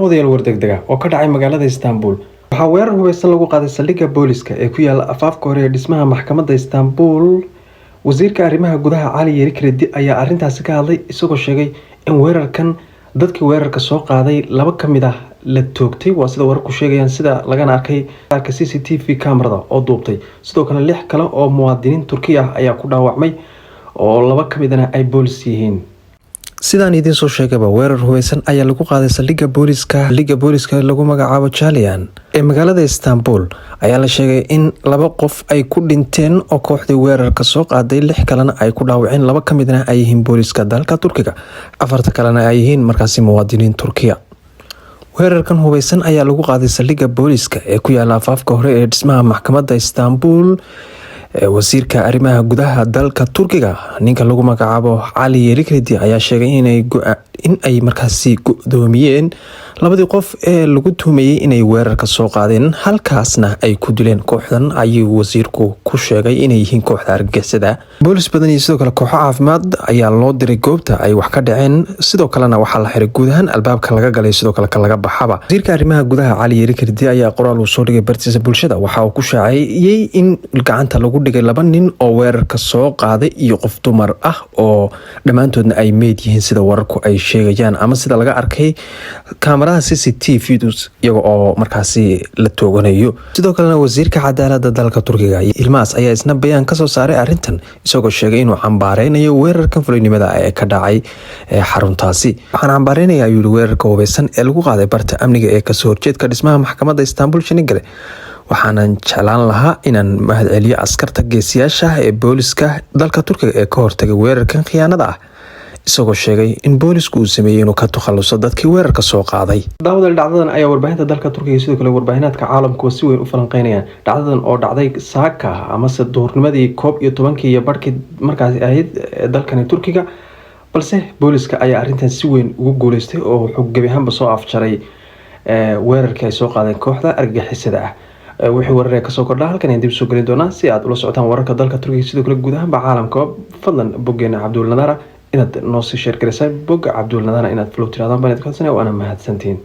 Odayaal, war degdeg ah oo ka dhacay magaalada Istanbul. Waxaa weerar hubeysan lagu qaaday saldhigga booliska ee ku yaala afaafka hore ee dhismaha maxkamadda Istanbul. Wasiirka arrimaha gudaha Cali Yerlikaya ayaa arrintaasi ka hadlay, isagoo sheegay in weerarkan dadkii weerarka soo qaaday laba ka mid ah la toogtay. Waa sida wararku sheegayaan, sida lagana arkay CCTV kamarada oo duubtay. Sidoo kale lix kale oo muwaadiniin Turki ah ayaa ku dhaawacmay, oo laba ka midna ay boolis yihiin. Sidaan idiin soo sheegaba, weerar hubeysan ayaa lagu qaaday saldhigga booliska. Saldhigga booliska lagu magacaabo Jalian ee magaalada Istanbul ayaa la sheegay in laba qof ay ku dhinteen oo kooxdii weerarka soo qaaday, lix kalena ay ku dhaawaceen. Laba ka midna ay yihiin booliska dalka Turkiga, afarta kalena ay yihiin markaasi muwaadiniin Turkiya. Weerarkan hubeysan ayaa lagu qaaday saldhigga booliska ee ku yaala afaafka hore ee dhismaha maxkamadda Istanbul. Wasiirka arrimaha gudaha dalka Turkiga, ninka lagu magacaabo Cali Yerlikaya, ayaa sheegay in ay markaasi go-doomiyeen labadii qof ee lagu tuhumayay inay weerarka soo qaadeen, halkaasna ay ku dileen. Kooxdan ayuu wasiirku ku sheegay inay yihiin kooxda argagixisada. Boolis badan iyo sidoo kale kooxo caafimaad ayaa loo diray goobta ay wax ka dhaceen. Sidoo kalena waxaa la xiray guud ahaan albaabka laga galay, sidoo kale ka laga baxaba. Wasiirka arrimaha gudaha Cali Yerlikaya ayaa qoraal uu soo dhigay bartiisa bulshada waxa uu ku shaaciyey in gacanta lagu dhigay laba nin oo weerarka soo qaaday iyo qof dumar ah, oo dhammaantoodna ay meyd yihiin, sida wararku ay sheegayaan ama sida laga arkay kaamaraha CCTV iyaga oo markaasi la tooganayo. Sidoo kalena wasiirka cadaalada dalka Turkiga Yilmaz ayaa isna bayaan kasoo saaray arrintan, isagoo sheegay inuu cambaareynayo weerarkan fulinimada ee ka dhacay xaruntaasi. "Waxaan cambaareynaya," ayuu yihi, "weerarka hubeysan ee lagu qaaday barta amniga ee kasoo horjeedka dhismaha maxkamadda Istanbul Çanakkale. Waxaanan jeclaan lahaa inaan mahadceliyo askarta geesiyaasha ee booliska dalka Turkiga ee ka hortagay weerarkan khiyaanada ah," isagoo sheegay in boolisku uu sameeyey inuu ka takhaluso dadkii weerarka soo qaaday. Daawadal, dhacdadan ayaa warbaahinta dalka Turkiga, sidoo kale warbaahinaadka caalamku si weyn u falanqeynayaan. Dhacdadan oo dhacday saaka amase duhurnimadii 11-kii iyo barhkii markaasi ahayd dalkani Turkiga, balse booliska ayaa arrintan si weyn ugu guuleystay oo wuxuu gebi ahaanba soo afjaray weerarkii ay soo qaadeen kooxda argagixisada ah. Wixii warar kasoo kordha halkan ayaan dib soo gelin doonaa. Si aad ula socotaan wararka dalka Turkiga, sidoo kale guud ahaanba caalamka, fadlan boggeena Cabdul Nadara inaad noo sii share garaysaan, bogga Cabdul Nadara inaad follow tirahdaan baan idin codsanaya. Waana mahadsantihiin.